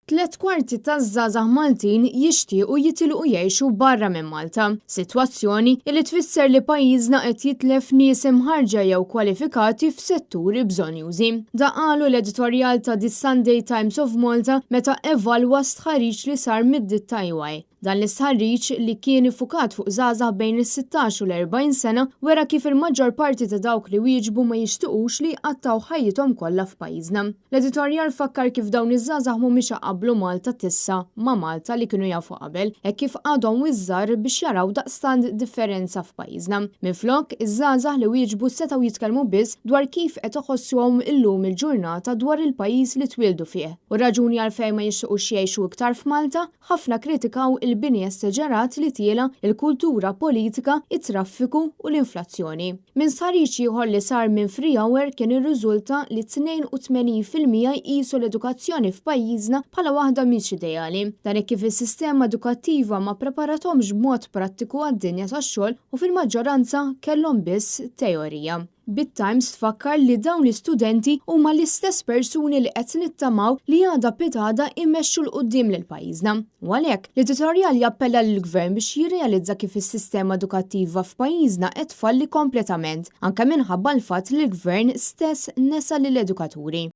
Tlett kwarti taż-żgħażagħ Maltin jixtiequ jitilqu jgħixu barra minn Malta. Sitwazzjoni li tfisser li pajjiżna qed jitlef nies imħarrġa jew kwalifikati f'setturi bżonjużi. Dan qalu l-editorjal ta' The Sunday Times of Malta meta evalwa stħarriġ li sar mid-ditta EY. Dan l-istħarriġ, li kien iffukat fuq żgħażagħ bejn is-16 u l-40 sena, wera kif il-maġġor parti ta' dawk li wieġbu ma jixtiequx li jqattgħu ħajjithom kollha f'pajjiżna. L-editorjal fakkar kif dawn iż-żgħażagħ mhumiex iqabblu Malta t'issa ma' Malta li kienu jafu qabel, hekk kif għadhom wisq żgħar biex jaraw daqstant differenza f'pajjiżna. Minflok, iż-żgħażagħ li wieġbu setgħu jitkellmu biss dwar kif qed iħossuhom illum il-ġurnata dwar il-pajjiż li twieldu fih. U raġuni għalfejn ma jixtiequx jgħixu iktar f'Malta? Ħafna kkritikaw il-bini esteġerat li tiela', il-kultura politika, it-traffiku u l-inflazzjoni. Minn stħarriġ ieħor li sar minn Free Hour kien irriżulta li 82% jqisu l-edukazzjoni f'pajjiżna bħala waħda mhix ideali. Dan hekk kif is-sistema edukattiva ma ppreparathomx b'mod prattiku għad-dinja tax-xogħol u fil-maġġoranza kellhom biss teorija. Bit-Times tfakkar li dawn l-istudenti huma l-istess persuni li qed nittamaw li għada pitgħada imexxu 'l quddiem lil pajjiżna. U għalhekk, l-editorjal jappella lill-Gvern biex jirrealizza kif is-sistema edukattiva f'pajjiżna qed tfalli kompletament, anke minħabba l-fatt li l-Gvern stess nesa lill-edukaturi.